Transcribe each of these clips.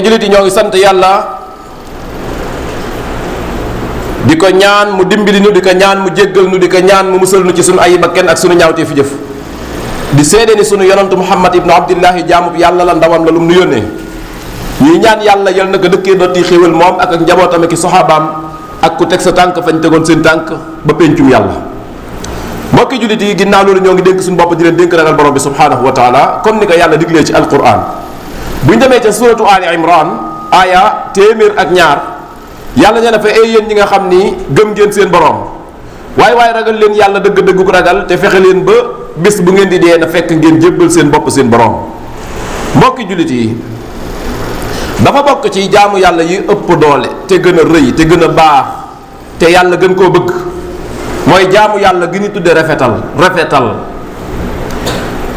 julit yi ñoo ngi sant yàlla di ko ñaan mu dimbali nu di ko ñaan mu jéggal nu di ko ñaan mu musal nu ci sunu ay bakken ak sunu ñaawtee fi jëf di seede ni sunu yonantu muhammad ibnu abdillahi jaamub yàlla la ndawam la lum nu yónnee ñuy ñaan yàlla yal na ko dëkkee dotti xéewal moom ak njabootam ak saxaabaam ak ku teg sa tànk fañ tegoon seen tànk ba péncum yàlla. mbokki julit yi ginnaaw loolu ñoo ngi dénk suñu bopp di leen dénk ragal borom bi subhanahu wa taala comme ni ko yàlla diglee ci alquran bu ñu demee ca suratu ali imran aya téeméer ak ñaar yàlla nee na fa ay yéen ñi nga xam ni gëm ngeen seen borom waaye ragal leen yàlla dëgg-dëggu ko ragal te fexe leen ba bés bu ngeen di dee na fekk ngeen jébbal seen bopp seen borom. mbokki jullit yi dafa bokk ci jaamu yàlla yi ëpp doole te gën a rëy te gën a baax te yàlla gën koo bëgg mooy jaamu yàlla gi ñu tudde rafetal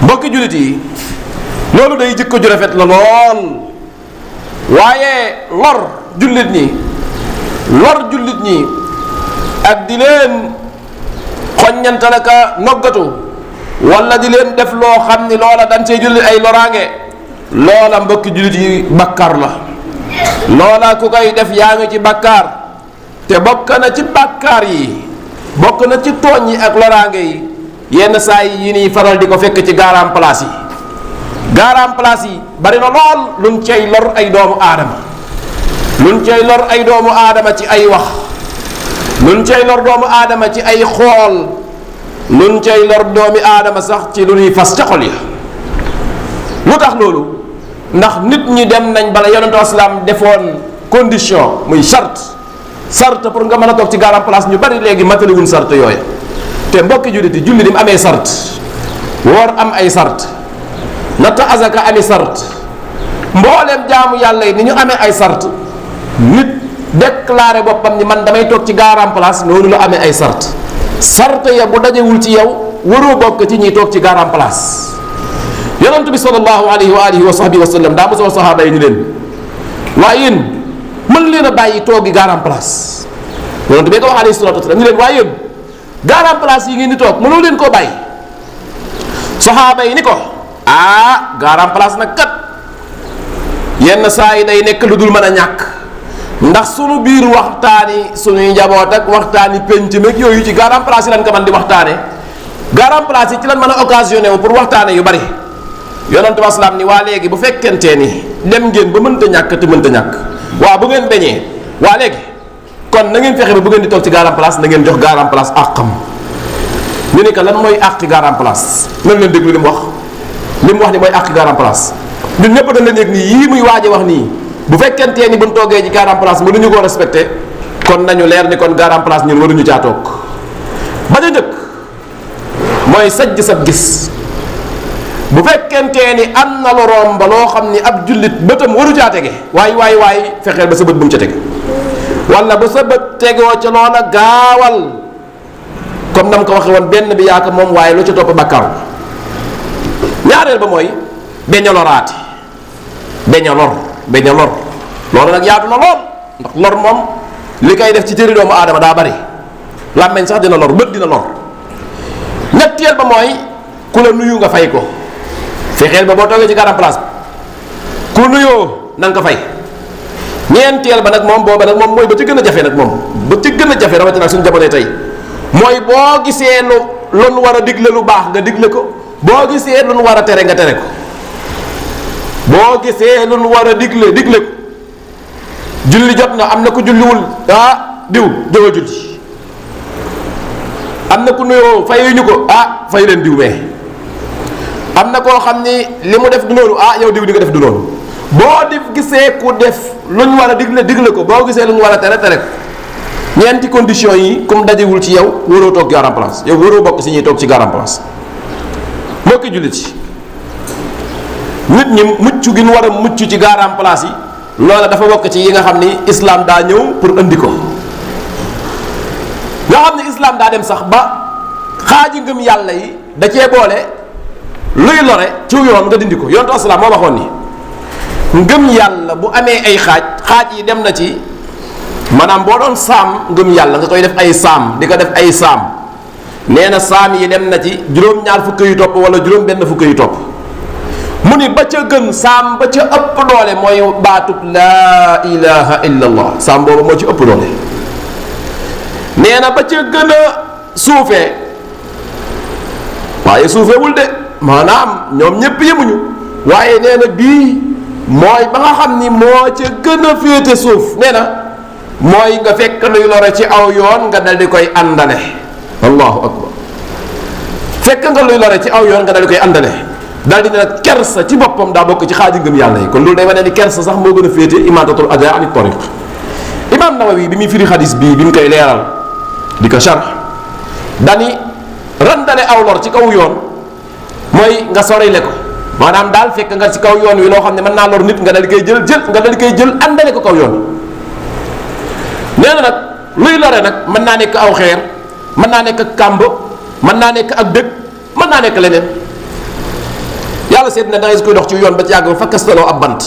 mbokki jullit yi loolu day jikko ju rafet la lool waaye lor jullit ñi ak di leen xoññantalaka noggatu wala di leen def loo xam ni loola dañ see jullit ay loraange loola mbokki jullit yi bàkkaar la loola ku koy def yaa ngi ci bàkkaar te bokk na ci bàkkaar yi bokk na ci tooñ yi ak loraange yi yenn saa yi nii faral di ko fekk ci gaaraam place yi bari na lool luñ cay lor ay doomu aadama ci ay wax luñ cay lor doomu aadama ci ay xool luñ cay lor doomi aadama sax ci lu ñuy fas ca xol ya lu tax loolu ndax nit ñi dem nañ bala yonentu islaam defoon condition muy charte pour nga mën a toog ci garam place ñu bari léegi mataliwuñ charte yooyu te mbokki jullit yi julli ni mu amee charte woor am ay charte natt azaka ami charte mbooleem jaamu yàlla yi ni ñu amee ay charte nit déclaré boppam ni man damay toog ci garam place noonu la amee ay charte ya bu dajewul ci yow waroo bokk ci ñiy toog ci garam place yonent bi sallallahu alayhi wa alihi wa sahbihi wa sallam daa mosoo sahaaba yi ñu leen waaye yéen mën leen a bàyyi toogi garam place yonent bi ko wax alayhi salatu wasallam ñu leen waaye yéen garam place yi ngeen di toog mënoo leen koo bàyyi sahaaba yi ni ko garam place nag kat yenn saa yi day nekk lu dul mën a ñàkk ndax sunu biir waxtaani sunuy njaboot ak waxtaani penc meeg yooyu ci garam place yi lan ko man di waxtaane garam place yi ci lan mën a occasionné wu pour waxtaane yu bari yonentu asalaam ni waa léegi bu fekkentee ni dem ngeen ba mënta ñàkk te mënta ñàkk waa bu ngeen beñee waa léegi kon na ngeen fexe ba bu ngeen di toog ci garam place na ngeen jox garam place àqam ñu ne que lan mooy àqi garam place nan leen déglu li mu wax ni mooy àqi garam place ñun ñëpp dañ leen yëg nii yii muy waaje wax nii bu fekkentee ni buñ toogee ci garam place mënuñu koo respecté kon nañu leer ni kon garam place ñun waruñu caa toog ba ca njëkk mooy sajj sab gis bu fekkentee ni am na lu romb loo xam ni ab jullit bëtam waru caa tege waay fexeel ba sa bët bu mu ca tege wala ba sa bët tegoo ca loola gaawal comme nam ko waxe woon benn bi yaaka moom waaye lu ca topp bàkkaar ñaareel ba mooy beña loraati beña lor loolu nag yaatu na lool ndax lor moom li koy def ci tëri doomu aadama daa bari làmmeñ sax dina lor bët dina lor ñetteel ba mooy ku la nuyu nga fay ko fexeel ba boo toogee ci garam place ku nuyoo na nga ko fay ñeenteel ba nag moom booba nag moom mooy ba ci gën a jafe nag moom ba ci gën a jafe rawatina suñu jamono tey mooy boo gisee lu war a digle lu baax nga digle ko boo gisee lu war a tere nga tere ko boo gisee lu war a digle ko julli jot na am na ku julliwul diw jógal julli am na ku nuyoo fayuñu ko fay leen diw mee am na koo xam ni li mu def du noonu yow diw di nga def du noonu boo di gisee ku def lu ñu war a digle ko boo gisee lu ñu war a tere ko ñeenti condition yi comme dajewul ci yow waroo toog garam place yow waroo bokk si ñuy toog ci garam place mbokki jullit yi nit ñi mucc gi ñu war a mucc ci garam place yi loola dafa bokk ci yi nga xam ni islam daa ñëw pour andi ko nga xam ni islam daa dem sax ba xaaji ngëm yàlla yi da cee boole luy lore ci yoon nga dindi ko yontu asalaam moo waxoon ni ngëm yàlla bu amee ay xaaj yi dem na ci maanaam boo doon saam ngëm yàlla nga koy def ay saam di ko def ay saam nee na saam yi dem na ci juróom-ñaar fukk yu topp wala juróom benn fukk yu topp mu ni ba ca gën saam ba ca ëpp doole mooy baatub laa ilaha illa allah saam boobu moo ci ëpp doole. nee na ba ca gën a suufee waaye suufeewul de maanaam ñoom ñépp yemuñu waaye nee na bii mooy ba nga xam ni moo ca gën a féete suuf nee na mooy nga fekk luy lore ci aw yoon nga dal di koy àndale. allahu akbar. fekk nga luy lore ci aw yoon nga dal di koy àndale dal di ne nag kersa ci boppam daa bokk ci xaaji ngëm yàlla yi kon loolu day wane ni kersa sax moo gën a féete imaatatul adaa ani tariq. imaam Nawawi bi muy firi xadis bii bi mu koy leeral di ko sharh dani randale aw lor ci kaw yoon mooy nga sorile ko maanaam daal fekk nga ci kaw yoon wi loo xam ne mën naa lor nit nga dal di koy jël nga dal di koy jël àndale ko kaw yoon nee na nag luy lore nag mën naa nekk aw xeer mën naa nekk ak kàmb mën naa nekk ak dëkk mën naa nekk leneen yàlla seet na da ngay koy dox ci yoon ba ci yàgg ba fa kastaloo ab bant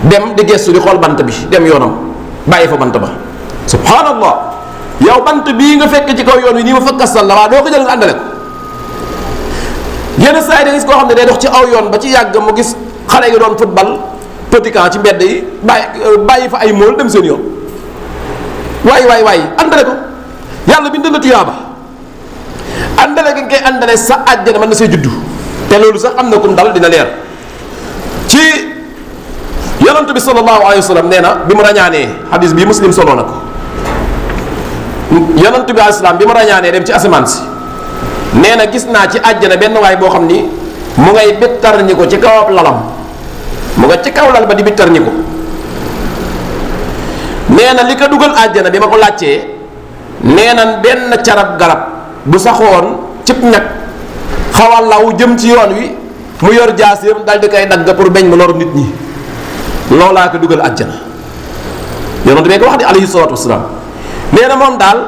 dem di gestu di xool bant bi dem yoonam bàyyi fa bant ba subhanallah yow bant bii nga fekk ci kaw yoon wi nii ma fa kastal la waa doo ko jël nga àndale ko yenn saa yi da gis koo xam ne day dox ci aw yoon ba ci yàgg mu gis xale yi doon football petit camp ci mbedd yi bàyyi fa ay mool dem seen yoon waay àndale ko yàlla bind la tuyaaba àndale gi nga koy àndale sa àjjana mën na see juddu te loolu sax am na kum dal dina leer ci yonent bi sallallahu alayhi wa sallam nee na bi mu rañaanee hadis bii muslim soloo na ko yonent bi alayhi salaam bi mu rañaanee dem ci asamaan si nee na gis naa ci àjjana benn waay boo xam ni mu ngay bittar ñi ko ci kaw ab lalam mu nga ci kaw lal ba di bittar ñi ko nee na li ko dugal àjjana bi ma ko laajtee nee na benn carab garab bu saxoon cib ñag xaw a law jëm ci yoon wi mu yor jaaseem dal di koy dagg pour beñ mu lor nit ñi loolaa ko dugal àjjana yonent bi ko wax di alayhi salaatu wasalaam nee na moom daal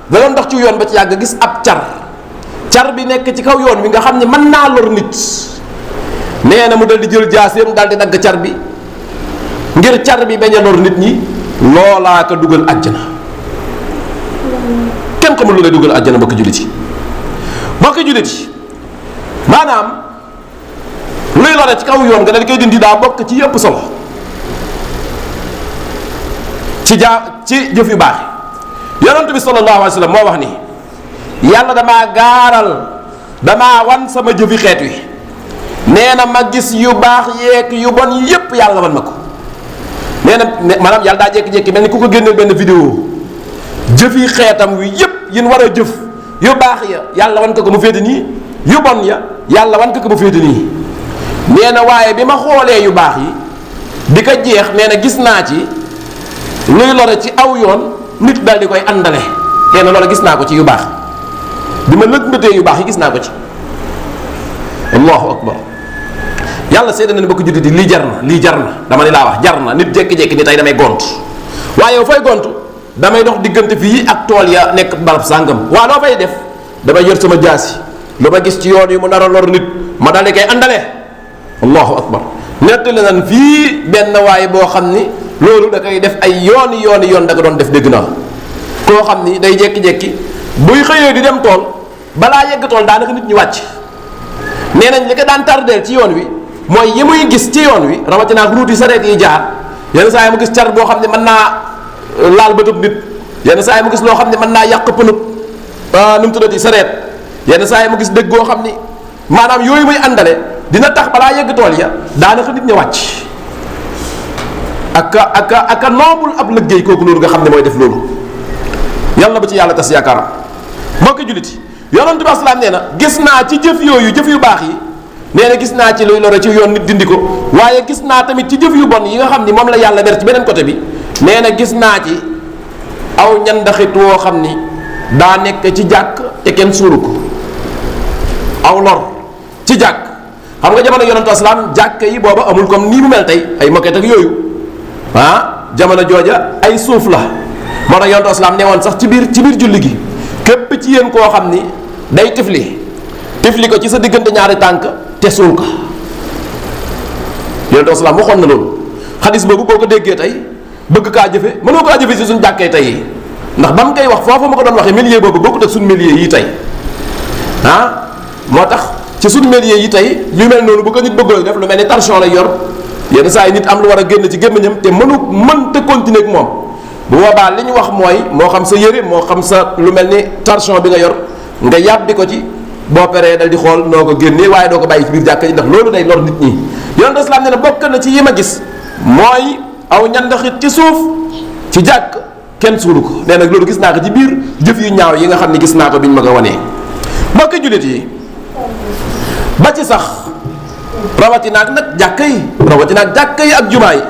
da doon dox ci yoon ba ci yàgg gis ab car bi nekk ci kaw yoon wi nga xam ne mën naa lor nit nee na mu dal di jël jaaseem dal di dagg car bi ngir car bi bañ a lor nit ñi loolaa ko dugal àjjana kenn xamul lu lay dugal àjjana bokk jullit yi maanaam luy lore ci kaw yoon nga dal koy dindi daa bokk ci yëpp solo ci jëf yu baax yi yonent bi sallallahu alayhi wa sallam moo wax ni yàlla damaa wan sama jëfi xeet wi nee na ma gis yu baax yeeg yu bon yépp yàlla wan ma ko nee na maanaam yàlla daa jékki-jékki mel ni ku ko génneel benn vidéo jëfi xeetam wi yépp yin war a jëf yu baax ya yàlla wan ko mu féete nii yu bon ya yàlla wan ko mu féete nii nee na waaye bi ma xoolee yu baax yi di ko jeex nee na gis naa ci luy lore ci aw yoon nit dal di koy àndale nee na loolu gis naa ko ci yu baax bi ma lëg-mbëtee yu baax yi gis naa ko ci allahu akbar yàlla seede na ne bokk juddit yi lii jar na dama ni laa wax jar na nit jékki-jékki ni tey damay gont waaye yow fay gont damay dox diggante fii ak tool ya nekk barab sàngam waa loo fay def damay yor sama jaasi lu ma gis ci yoon yi mu nar a lor nit ma daal di koy àndale allahu akbar nettali nan fii benn waay boo xam ni loolu da koy def ay yoon da ko doon def dégg naa koo xam ni day jékki-jékki buy xëyee di dem tool balaa yegg tool daanaka nit ñi wàcc nee nañ li ko daan tardeel ci yoon wi mooy yi muy gis ci yoon wi rawatina ak ruuti sareet yi jaar yenn saa yi mu gis car boo xam ne mën naa laal bëtub nit yenn saa yi mu gis loo xam ne mën naa yàq pënub nu mu tuddati sareet yenn saa yi mu gis dëgg goo xam ni maanaam yooyu muy àndale dina tax balaa yegg tool ya daanaka nit ñi wàcc aka noobul ab liggéey kooku loolu nga xam ne mooy def loolu yàlla ba ci yàlla tas yaakaaram mbokki julliti yonent bi asalaam nee na gis naa ci jëf yu baax yi nee na gis naa ci luy lore ci yoon nit dindi ko waaye gis naa tamit ci jëf yu bon yi nga xam ni moom la yàlla ber ci beneen côté bi nee na gis naa ci aw ñandaxit woo xam ni daa nekk ci jàkk te kenn suuru ko aw lor ci jàkk xam nga jamono yonent asalaam jàkk yi booba amul comme nii mu mel tey ay moquette ak yooyu jamono jooja ay suuf la moo tax yonent asalaam ne woon sax ci biir julli gi képp ci yéen koo xam ni day tifli ko ci sa diggante ñaari tànk te suul ko yonent asalaam waxoon na loolu xadis boobu boo ko déggee tey bëgg kaa jëfe mënoo kaa jëfe si suñu jàkkee tey ndax ba mu koy wax foofu ma ko doon waxee milieu boobu bokkut ak suñu milieu yi tey moo tax ci suñu métier yi tey yu mel noonu bu ko nit bëggoon def lu mel ni tension lay yor yenn saa yi nit am lu war a génn ci gémmiñam te mënta continuer ak moom bu boobaa li ñu wax mooy moo xam sa yére moo xam sa lu mel ni tension bi nga yor nga yàbbi ko ci boo peree dal di xool noo ko génnee waaye doo ko bàyyi ci biir jàkka ji ndax loolu day lor nit ñi. yonent islaam ne na bokk na ci yi ma gis mooy aw ñandaxit ci suuf ci jàkk kenn suulu ko nee nag loolu gis naa ko ci biir jëf yu ñaaw yi nga xam ne gis naa ko biñ ma ko wanee. mbokki jullit yi ba ci sax rawatinaak nag jàkka yi rawatinaak jàkka yi ak jumaa yi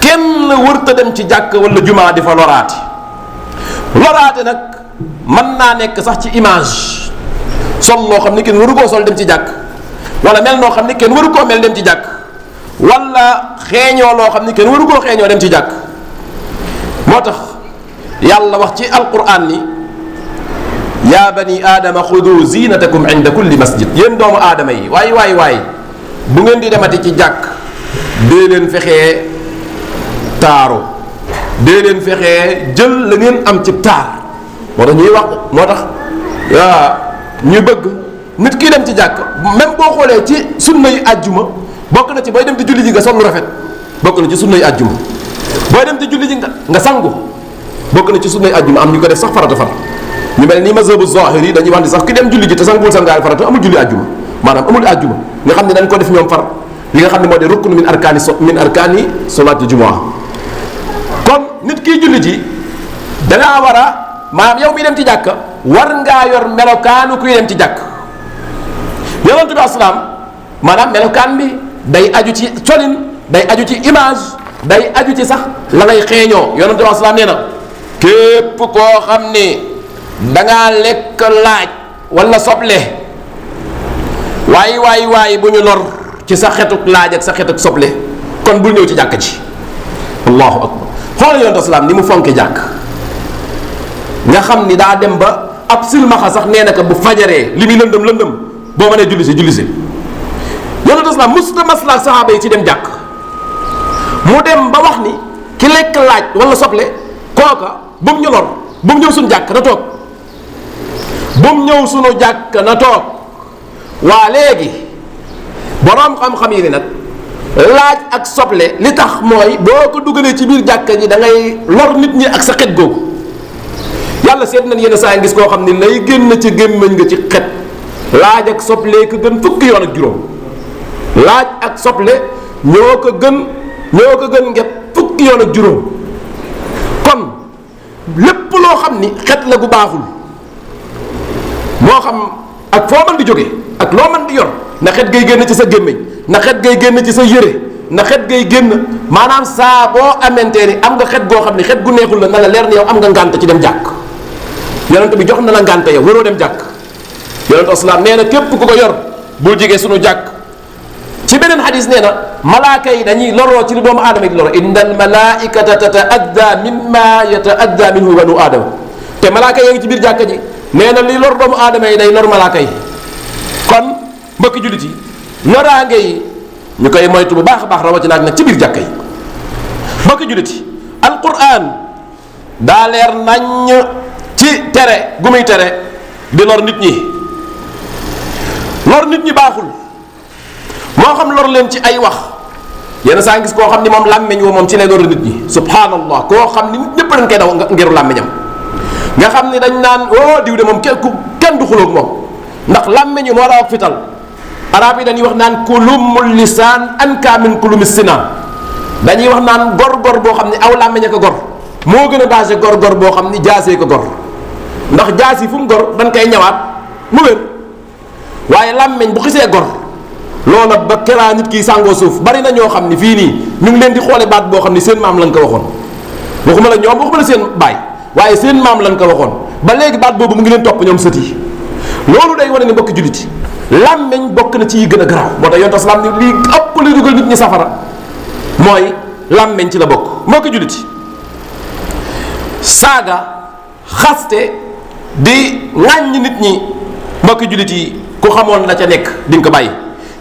kenn wërta dem ci jàkk wala jumaa di fa loraate nag mën naa nekk sax ci image sol loo xam ne kenn waru koo sol dem ci jàkk wala mel noo xam ne kenn waru koo mel dem ci jàkk wala xeeñoo loo xam ne kenn waru koo xeeñoo dem ci jàkk moo tax yàlla wax ci alquran ni yaa bani aadama xudu zinatakum inda kulli masjid yéen doomu aadama yi waay bu ngeen di demati ci jàkk dee leen fexee taaru dee leen fexee jël la ngeen am ci taar moo tax ñuy wax moo tax ñu bëgg nit kii dem ci jàkk même boo xoolee ci sunna yi àjjuma bokk na ci booy dem di julli ji nga sol lu rafet bokk na ci sunna yi àjjuma booy dem di julli ji nga sangu bokk na ci sunna yi àjjuma am ñu ko def sax farata far ñu mel ni mazhabu zahiri yi dañuy wax ni sax ki dem julli ji te sanguwul sangaay farata amul julli àjjuma maanaam amul àjjuma nga xam ne dañ ko def ñoom far li nga xam ne moo di rukn min arkaani salaati jumaa kon nit kiy julli ji dangaa war a maanaam yow mi dem ci jàkk war ngaa yor melokaanu kuy dem ci jàkk yonent bi asalaam maanaam melokaan bi day aju ci colin day aju ci image day aju ci sax la ngay xeeñoo yonent bi asalaam nee na képp koo xam ni dangaa lekk laaj wala soble waay bu ñu lor ci sa xetuk laaj ak sa xetuk soble kon bul ñëw ci jàkk ji allahu akbar xoolal yonent asalaam ni mu fonke jàkk nga xam ni daa dem ba ab silmaxa sax nee na ko bu fajaree li muy lëndëm boo mënee julli si yonent asalaam musta maslaa saxaaba yi ci dem jàkk mu dem ba wax ni ki lekk laaj wala soble kooka bu mu ñu lor bu mu ñëw suñu jàkk na toog bu mu ñëw suñu jàkk na toog waa léegi boroom xam-xam yi ni nag laaj ak soble li tax mooy boo ko dugalee ci biir jàkka ji da ngay lor nit ñi ak sa xet googu yàlla seet nañ yenn saa yi gis koo xam ne lay génn ci gémmiñ nga ci xet laaj ak soble ko gën fukki yoon ak juróom laaj ak soble ñoo ko gën nget fukki yoon ak juróom kon lépp loo xam ni xet la gu baaxul moo xam ak foo mën di jóge ak loo mën di yor na xet gay génn ci sa gémmiñ na xet gay génn ci sa yére na xet gay génn maanaam saa boo amentee ni am nga xet goo xam ne xet gu neexul la na la leer ni yow am nga ngànt ci dem jàkk yonent bi jox na la ngànt yow waroo dem jàkk yonent islaam nee na képp ku ko yor bul jigee sunu jàkk ci beneen xadis nee na malaaka yi dañuy loroo ci li doomu aadama yi di loro inna al malaikata tataadda mimma yataadda minhu banu aadama te malaaka yaa ngi ci biir jàkka ji nee na li lor doomu aadama yi day lor malaaka yi kon mbokki jullit yi loraange yi ñu koy moytu bu baax a baax rawatina nag ci biir jàkka yi mbokki jullit yi alquran daa leer nañ ci tere gu muy tere di lor nit ñi baaxul moo xam lor leen ci ay wax yenn saa ngis koo xam ni moom làmmeñ woo moom ci lay lor nit ñi subhanallah koo xam ni ñépp dañ koy daw ngeru làmmeñam nga xam ni dañ naan diw de moom kenn du xuloog moom ndax làmmeñ moo la wax fital arab yi dañuy wax naan kulumul lisaan anka min kulumi sinaan dañuy wax naan gor boo xam ne aw làmmeñ ko gor moo gën a danger gor boo xam ni jaasee ko gor ndax jaas yi fu mu gor dañ koy ñëwaat mu wér waaye làmmeñ bu xisee gor loola ba keraa nit kii sàngoo suuf bari na ñoo xam ni fii nii ñu ngi leen di xoole baat boo xam ni seen maam lañ ko waxoon waxuma la ñoom waxuma la seen baay waaye seen maam lañ ko waxoon ba léegi baat boobu mu ngi leen topp ñoom sët yi loolu day wane ni mbokki jullit làmmeñ bokk na ci yi gën a garaaw moo tax yonent asalaam ni lii ëpp li dugal nit ñi safara mooy làmmeñ ci la bokk mbokki jullit saaga xaste di ŋàññ nit ñi mbokki jullit yi ku xamoon la ca nekk di nga ko bàyyi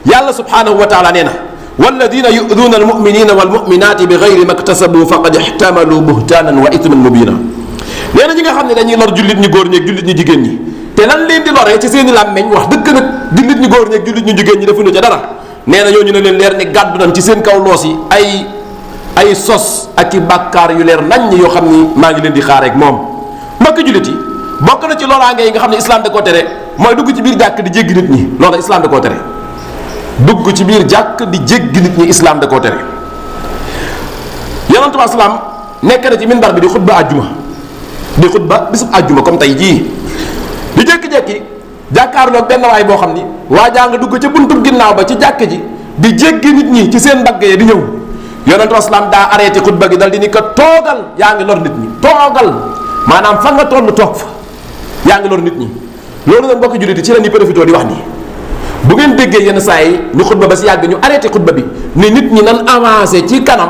yàlla subhanahu wa taala nee na walladina yu'duna almuminina walmuminati bi gayri maktasabu faqad ixtamalu buhtanan wa ithman mubina nee na ñi nga xam ne dañuy lor jullit ñi góor ñi ak jullit ñi jigéen ñi te lan leen di loree ci seeni làmmeñ wax dëgg nag di nit ñu góor ñi ak jullit ñu jigéen ñi defuñu ca dara nee na ñooñu ne leen leer ni gàddu nañ ci seen kaw loos yi ay sos ak i bàkkaar yu leer nañ yoo xam ni maa ngi leen di xaar ak moom. mbokk jullit yi bokk na ci loolaange yi nga xam ne islam da koo tere mooy dugg ci biir jàkk di jéggi nit ñi loolu islam da koo tere dugg ci biir jàkk di jéggi nit ñi islam da koo tere. yonent bi asalaam nekk na ci minbar bi di xutba àjjuma di xutba bisub àjjuma comme tey jii di jékki-jékki jàkkaarloog benn waay boo xam ni waa jaa nga dugg ca buntu ginnaaw ba ci jàkk ji di jéggi nit ñi ci seen mbagg yi di ñëw yonent bi asalaam daa arrêté xutba gi dal di ni ko toogal yaa ngi lor nit ñi toogal maanaam fan nga toll toog fa yaa ngi lor nit ñi. loolu nag mbokk jullit ci la ñuy profité di wax nii bu ngeen déggee yenn saa yi ñu xutba ba si yàgg ñu arrêté xutba bi ni nit ñi nan avancé ci kanam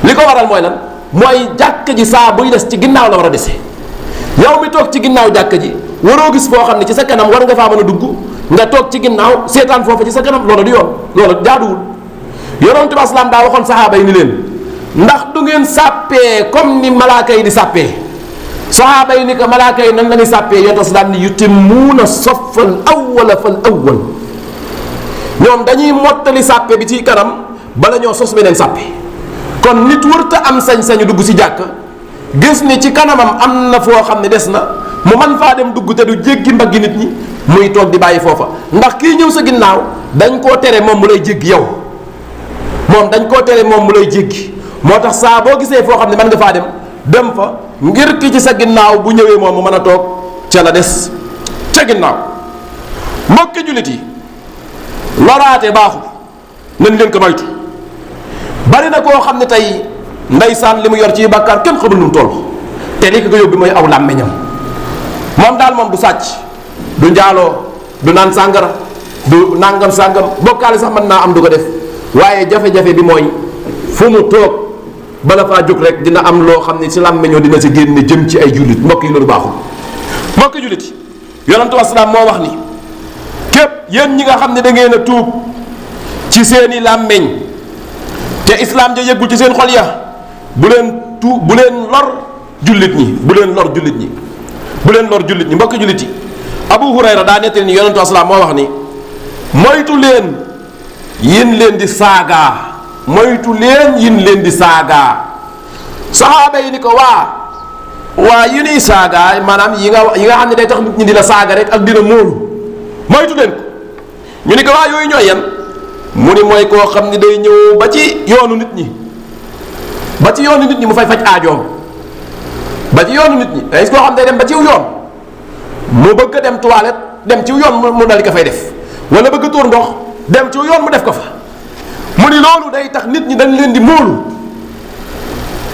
li ko waral mooy lan mooy jàkk ji saa buy des ci ginnaaw la war a dese yow mi toog ci ginnaaw jàkk ji waroo gis foo xam ne ci sa kanam war nga faa mën a dugg nga toog ci ginnaaw seetaan foofa ci sa kanam loolu du yoon loolu jaaduwul. yonent bi asalaam daa waxoon saxaaba yi ni leen ndax du ngeen sàppee comme ni malaaka yi di sàppee saxaaba yi ni ko malaaka yi nan la ñuy sàppee yonent asalaam ni yutimmuuna saffal awwala fal awwal ñoom dañuy mottali sàppe bi ci kanam bala ñoo sos beneen sàppe kon nit wërta am sañ-sañu dugg si jàkk gis ni ci kanamam am na foo xam ne des na mu man faa dem dugg te du jéggi mbaggi nit ñi muy toog di bàyyi foofa ndax kii ñëw sa ginnaaw dañ koo tere moom mu lay jéggi yow moom dañ koo tere moom mu lay jéggi moo tax saa boo gisee foo xam ne mën nga faa dem fa ngir ki ci sa ginnaaw bu ñëwee moom mu mën a toog ca la des ca ginnaaw. mbokki jullit yi loraate baaxul nañ leen ko moytu bari na koo xam ne tey ndeysaan li mu yor ci bàkkaar kenn xamul nu mu toll te li ko yóbbi mooy aw làmmiñam moom daal moom du sàcc du njaaloo du naan sàngara du nangam sàngam bokkaale sax mën naa am du ko def waaye jafe-jafe bi mooy fu mu toog bala faa jóg rek dina am loo xam ne si làmmiñoo dina si génne jëm ci ay jullit mbokk yi loolu baaxul. mbokki jullit yi yonentu wasalaam moo wax ni képp yéen ñi nga xam ne da ngeen a tuub ci seeni làmmiñ te islam ja yëggul ci seen xol ya bu leen lor jullit ñi bu leen lor jullit ñi bu leen lor jullit ñi mbokki jullit yi Abu Hurayra daa nettali ni yonentu wasalaam moo wax ni moytu leen yin leen di saagaa moytu leen yin leen di saagaa saxaaba yi ni ko waa yi nuy saagaa maanaam yi nga xam ne day tax nit ñi di la saaga rek ak dina móolu moytu leen ko ñu ni ko waa yooyu ñooy yan mu ni mooy koo xam ni day ñëw ba ci yoonu nit ñi mu fay faj aajoom ba ci yoonu nit ñi day koo xam day dem ba ciw yoon mu bëgg a dem toilette dem ciw yoon mu dal di ko fay def wala bëgg a tuur ndox dem ciw yoon mu def ko fa mu ni loolu day tax nit ñi dañ leen di móolu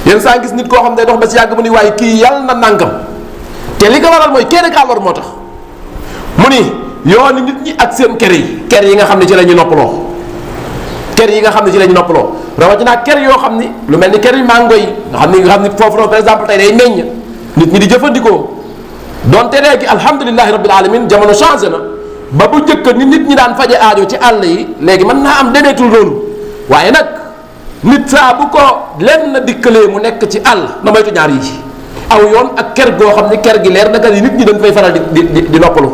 yenn saa gis nit koo xam day dox ba si yàgg mu ni waaye kii yàlla na nàngam te li ko waral mooy kenn kaa lor moo tax mu ni yooni nit ñi ak seen kër yi nga xam ne ci la ñu noppaloo kër yi nga xam ne ci la ñu noppaloo rawatina kër yoo xam ni lu mel ni kër yu mango yi nga xam ni foofu noonu par exemple tey day meññ nit ñi di jëfandikoo donte léegi alhamdulilahi rabbil alamin jamono changé na ba bu njëkk ni nit ñi daan faje aajo ci àll yi léegi mën naa am demeetul loolu waaye nag nit saa bu ko lenn dikkalee mu nekk ci àll na moytu ñaar yi aw yoon ak kër goo xam ni kër gi leer naka ni nit ñi dañ fay faral di noppalu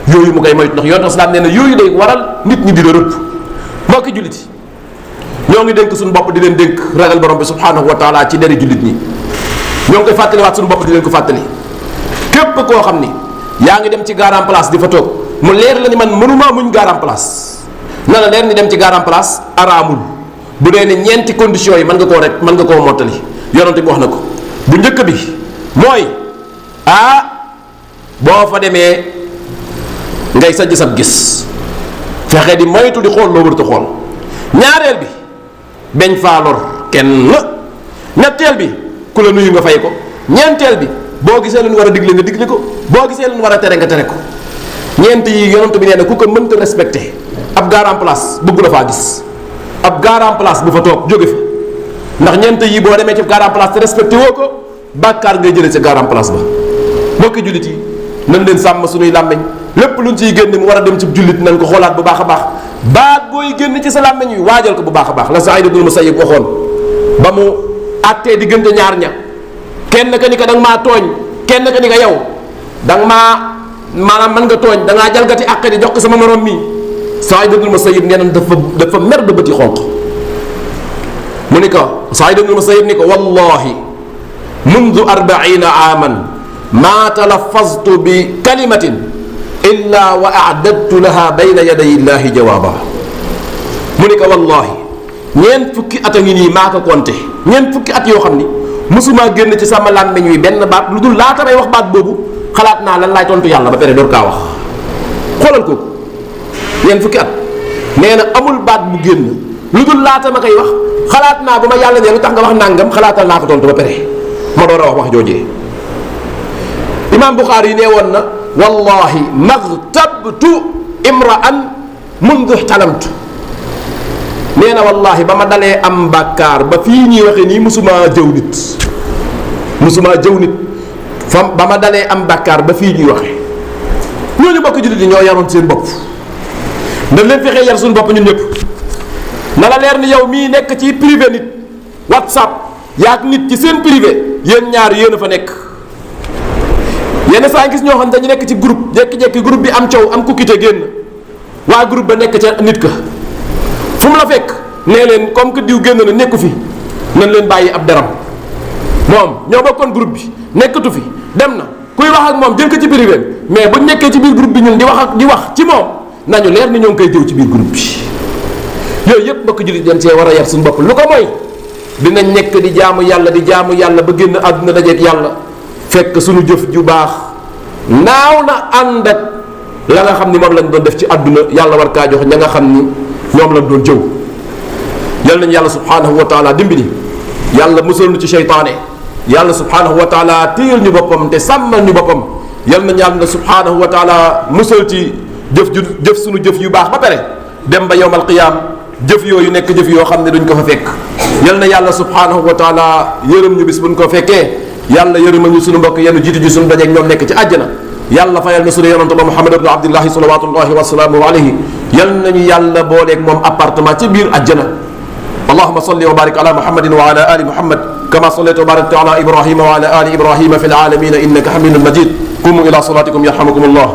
yooyu mu koy moytu ndax yoon islam nee na yooyu day waral nit ñi di la rëpp mbokki jullit yi ñoo ngi dénk suñu bopp di leen dénk ragal borom bi subhanahu wa taala ci deri jullit ñi ñoo ngi koy fàttaliwaat suñu bopp di leen ko fàttali képp koo xam ni yaa ngi dem ci garan place di fa toog mu leer la ni man mënuma muñ garan place na la leer ni dem ci garan place araamul bu dee ne ñeenti conditions yi mën nga koo mottali yonent bi wax na ko bu njëkk bi mooy boo fa demee ngay sajj sab gis fexe di moytu di xool loo wërta xool ñaareel bi beñ faa lor kenn ñetteel bi ku la nuyu nga fay ko ñeenteel bi boo gisee lu ñu war a digle nga digle ko boo gisee lu ñu war a tere nga tere ko ñeent yi yonent bi nee na ku ko mënta respecté ab garan place bëggu la faa gis ab garan place bu fa toog jóge fa ndax ñeent yi boo demee ci garan place te respecté woo ko bàkkaar ngay jëlee ca garan place ba mbokki jullit yi nañ leen sàmm suñuy làmmeñ lépp luñ ciy génn mu war a dem ci jullit nañ ko xoolaat bu baax a baax baat booy génn ci sa làmmeñ wi waajal ko bu baax a baax la Saïd ibn Musayyib waxoon ba mu àttee diggante ñaar ña kenn ka ni ko da nga maa tooñ kenn ka ni ko yow da nga maa maanaam mën nga tooñ da ngaa jalgati àq di jox ko sama morom mi. Saïd ibn Musayyib nee na dafa mer ba bëti xonq mu ni ko Saïd ibn Musayyib ni ko wallahi mundu 40 aaman maa talaffaztu bi kalimatin illa wa a'dadtu laha bayna yaday illahi jawaaba mu ni ko wallahi ñeent fukki at a ngi nii maa ko compté ñeent fukki at yoo xam ni mësumaa génn ci sama làmmiñ wi benn baat lu dul laata may wax baat boobu xalaat naa lan laay tontu yàlla ba pare door kaa wax xoolal kooku ñeent fukki at nee na amul baat bu génn lu dul laata ma koy wax xalaat naa bu ma yàlla ne lu tax nga wax nàngam xalaatal naa ko tontu ba pare ma door a wax joojee. Imaam Buxaari yi nee woon na wallahi magtabtu imra'an mundu ihtalamtu nee na wallahi ba ma dalee am bàkkaar ba fii ñuy waxee nii musumaa jëw nit fa ba ma dalee am bàkkaar ba fii ñuy waxee ñooñu bokk jullit yi ñoo yaroon seen bopp dañ leen fexee yar suñu bopp ñun ñëpp na la leer ni yow mii nekk ci privé nit WhatsApp yaag nit ci seen privé yéen ñaar yéen a fa nekk yenn saa gis ñoo xam ne dañu nekk ci groupe jékki-jékki groupe bi am coow am ku quitté génn waa groupe ba nekk ca nit ka fu mu la fekk nee leen comme que diw génn na nekku fi nañ leen bàyyi ab deram moom ñoo bokkoon groupe bi nekkatu fi dem na kuy wax ak moom jël ko ci privé mais bu nekkee ci biir groupe bi ñun di wax ci moom nañu leer ni ñoo ngi koy jëw ci biir groupe bi yooyu yëpp mbokk jullit dañ cee war a yar suñu bopp lu ko mooy dinañ nekk di jaamu yàlla ba génn àdduna dajeek yàlla fekk suñu jëf ju baax naaw na ànd ak la nga xam ni moom lañ doon def ci àdduna yàlla war kaa jox ña nga xam ni ñoom lañ doon jëw yal nañu yàlla subhanahu wa taala dimbali yàlla musal nu ci seytaane yàlla subhanahu wa taala téyal ñu boppam te sàmmal ñu boppam yal nañu yàlla subhanahu wa taala musal ci jëf suñu jëf yu baax ba pare dem ba yowmal qiyaam jëf yooyu nekk jëf yoo xam ne duñ ko fa fekk yal na yàlla subhanahu wa taala yërëm ñu bis buñ ko fekkee yàlla yërëma ñu suñu mbokk yenn jiitu ji suñu dajeeg ñoom nekk ci àjjana yàlla fayal na suñu yonante ba Muhammad ibn Abdillahi salawatullahi wa salaamuhu alayhi yal nañu yàlla booleeg moom appartement ci biir àjjana allahumma salli wa barik ala muhammadin wa ala ali muhammad kama sallayta wa barakta ala ibrahima wa ala ali ibrahima fi alamin innaka hamidun majid qumu ila salatikum yarhamukum allah